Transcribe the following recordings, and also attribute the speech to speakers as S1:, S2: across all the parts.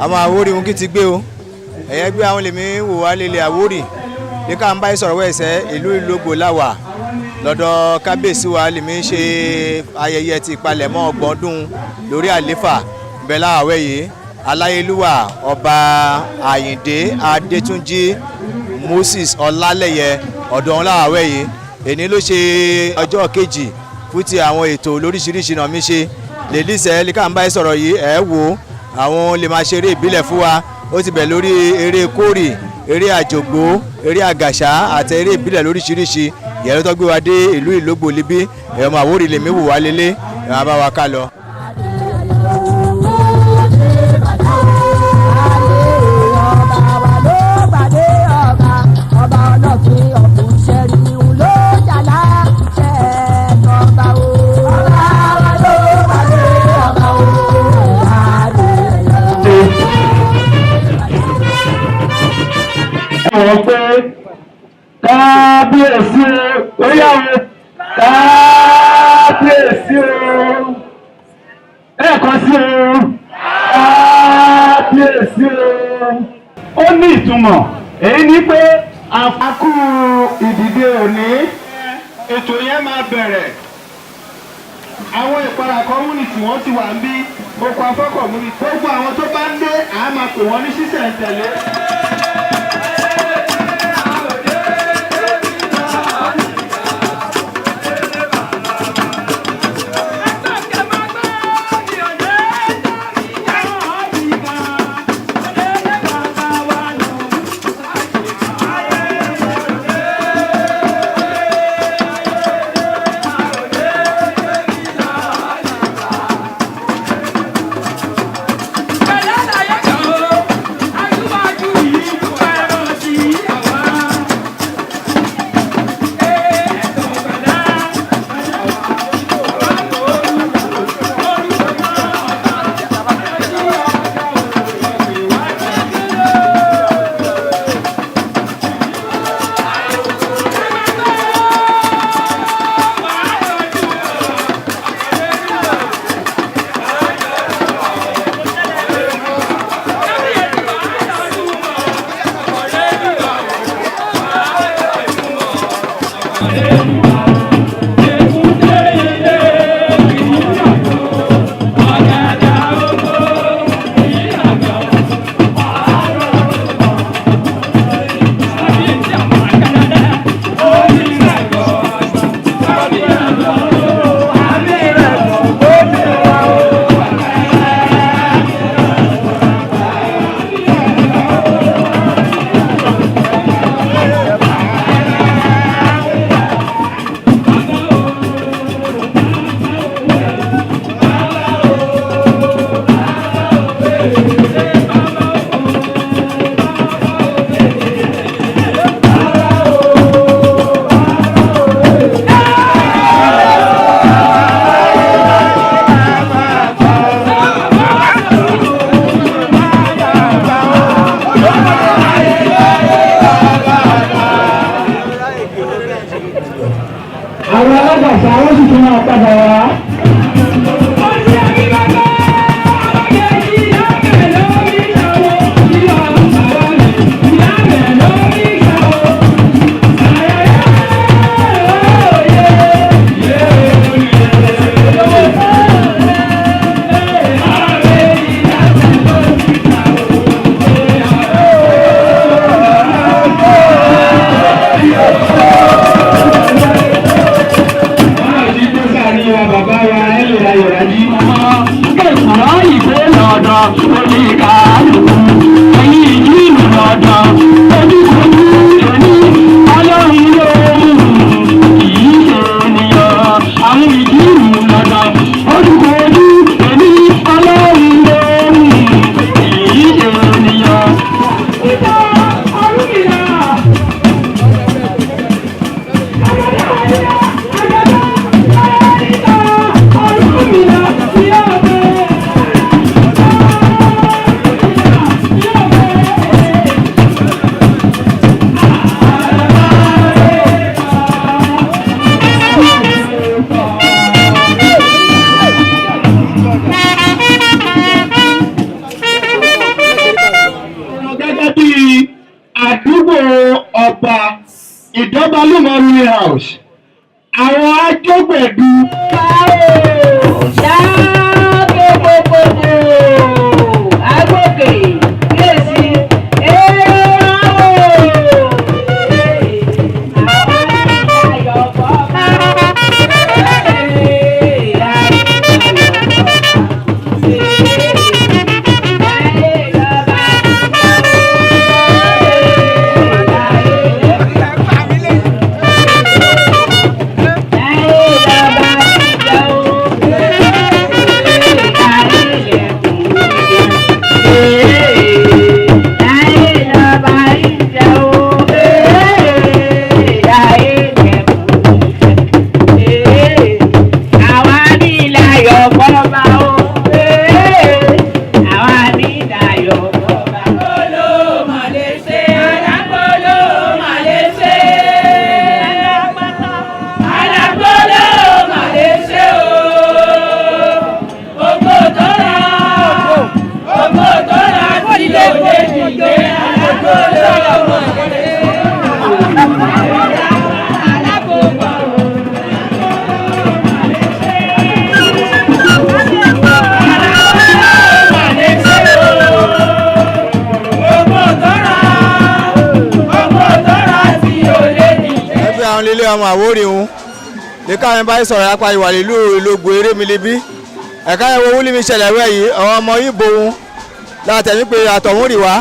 S1: Àwọn Àwórì wọn kì í ti gbé o. Ẹ̀yẹ́ gbé àwọn lèmi wò wá lélẹ̀ Àwórì ní ká ń bá sọ̀rọ̀ wẹ̀sẹ̀ ìlú Ìlógbò láwà lọ́dọ̀ kábíyèsí wa lèmi ṣe ayẹyẹ ti ìpalẹ̀mọ́ 30 ọdún lórí àléfà bẹ́ẹ̀ láwẹ̀ yìí. Aláyélúwà Ọba Àyìndé Adétúnjì Moses Ọlálẹ́yẹ, ọ̀dọ̀ wọn láwẹ̀ yìí. Èní ló ṣe ọjọ́ kejì fún ti àwọn ètò lóríṣiríṣi náà mi ṣe lèlísẹ̀ ní ká ń bá sọ̀rọ̀ yìí. Ẹ̀ wò àwọn lè máa ṣeré ìbílẹ̀ fún wa. Ó ti bẹ̀ lórí eré kórì, eré àjògbó, eré àgàṣà àti eré ìbílẹ̀ lóríṣiríṣi. Ìyẹn ló tó gbé wa dé ìlú Ìlógbò libí. Ẹ̀rọ Àwórì lèmi wò wá lélẹ̀, ẹ̀ máa bá wa ká lọ.
S2: Ọba wa ló gbàdé ọba, Ọba Ọlọ́fin ọ̀bùnṣẹ́rì ló jàlá ṣẹ́ tọba o. Ọba wa ló gbàdé ọba o. Adé.
S3: Wọ́n pé kábíyèsí o, ó yá o, kábíyèsí o, ẹ̀ẹ̀kan sí o, kábíyèsí o. Ó ní ìtumọ̀ èyí ni pé àkú ìdìde òní, ètò yẹn máa bẹ̀rẹ̀. Àwọn Ìpara community, wọ́n ti wà ń bí oko afọ́ community. Gbogbo àwọn tó bá ń dé, àá máa pè wọ́n ní sísẹ̀ntẹ̀lé. Àwọn alágbàṣà, wọ́n sì tún máa padà wá. Bàbá wa ẹ lè ra ìrájí.
S4: Kẹsàn-án ìgbé lọ́dọ̀ oníkàlùkù, ẹ̀yìn ìjìnlẹ̀ lọ́dọ̀ ojúkojú ẹni ọlọ́run ló mú, kì í ṣe ènìyàn. Àwọn ìjìnlẹ̀ lọ́dọ̀ ojúkojú ẹni ọlọ́run ló mú, kì í ṣe ènìyàn. Ìtàn Ọ̀rúnmìlà.
S3: Ọbalúmọ ruling house, àwọn ajógbẹ̀dù.
S1: Ẹgbẹ́ àwọn ilé ọmọ Àwórì ń ní káwọn bá sọ̀rọ̀ apá ìwà ìlú Ìlógbò Erémilébí ẹ̀ka ẹ̀wọ̀ wúlí mi ṣẹlẹ̀ wẹ̀ yìí. Àwọn ọmọ Ìgbò ń látẹ̀mí pé àtọ̀hún rì wá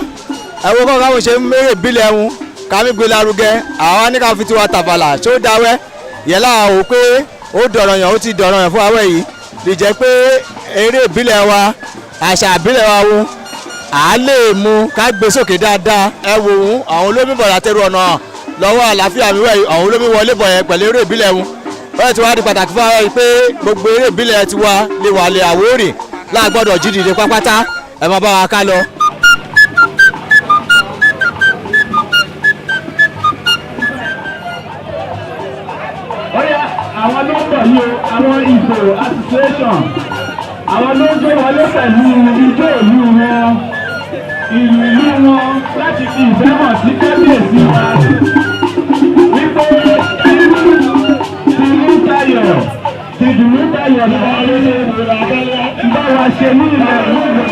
S1: ẹ̀wọ̀ kọ́ káwọn ṣe ń mérè bílẹ̀ ń kámi gbé lárugẹ. Àwa ní ká fi tiwa tàfàlà ṣó dáwẹ́ yẹlá ò pé ó dọ̀rọ̀ yàn, ó ti dọ̀rọ̀ yàn fún àwẹ̀ yìí lè jẹ́ pé eré ìbílẹ̀ wa, àṣà ìbílẹ̀ wa ń à lè mú ká gbé sókè dáadáa. Ẹ wò ó, àwọn olómi bọ̀dà tẹ́rù ọ̀nà lọ́wọ́ àlàáfíà mi wẹ̀, àwọn olómi wọlé bọ̀ yẹn pẹ̀lú eré ìbílẹ̀ wọn. Wọ́n ti wá di pàtàkì fún wa pé gbogbo eré ìbílẹ̀ ti wa lè wà lè Àwórì láàgbọ́dọ̀ jí dìde pápátá. Ẹ máa bá wa ká lọ.
S3: Ọ̀yá, àwọn ló ń bọ̀ yìí o, àwọn Ìgbò association. Àwọn ló ń gbé wọlé pẹ̀lú ijó ìlú wọn, ìlú ìlú wọn láti fi ìfẹ́ hàn sí kábíyèsí wa. Wípé tìlú tayọ̀, tìdùnnú tayọ̀ ní bá wa ṣe ní ilẹ̀ ìlú.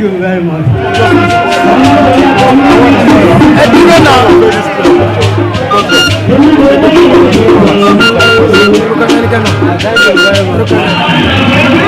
S5: Thank you very much.
S3: Ẹ dúró náà.
S5: Thank you very much.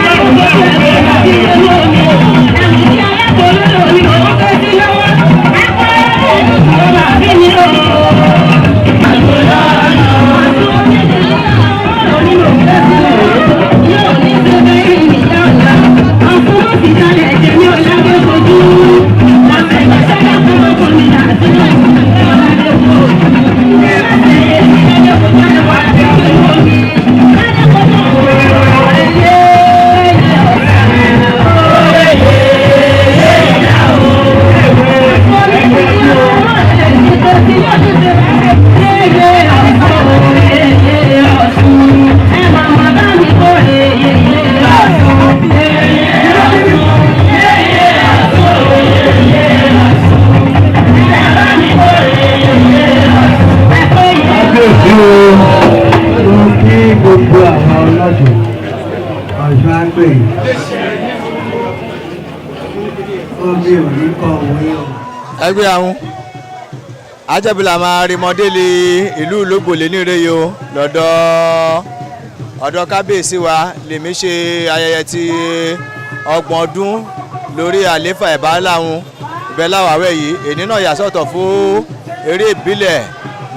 S5: Kábíyèsí o, mo kí gbogbo àwọn ọlọ́dún ọ̀ṣun àgbè omi ò ní kọ òwe o.
S1: Ẹgbẹ́ àwọn ajẹ́bílà máa rí mọ́délì ìlú Ìlógbò lé ní ìrè yìí o. Lọ́dọ̀ ọ̀dọ̀ kábíyèsí wa lèmi ṣe ayẹyẹ ti 30 ọdún lórí àlééfà ẹ̀bá láwọn ìbẹ́ láwàwẹ̀ yìí. Èní náà yà sọ́tọ̀ fún eré ìbílẹ̀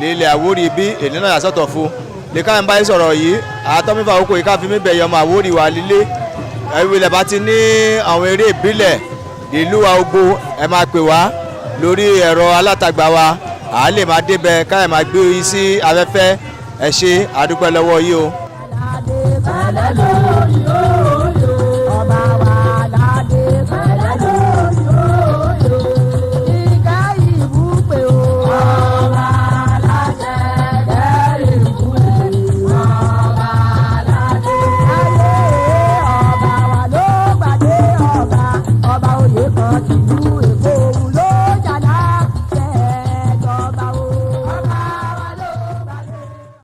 S1: nílẹ̀ Àwórì bí èní náà yà sọ́tọ̀ fún lèka ń bá yín sọ̀rọ̀ yìí. Àtọ́mífà oko yìí ká fi mí bẹ̀yẹ̀ ọmọ Àwórì wà lílé ìwé bá ti ní àwọn eré ìbílẹ̀ ìlú wa ogbó, ẹ máa pè wá lórí ẹ̀rọ alátagbà wa, à á lè máa débẹ̀ ká ẹ̀ máa gbé yín sí afẹ́fẹ́. Ẹ ṣé, àdúpẹ́ lọ́wọ́ yìí o.
S2: Aládé.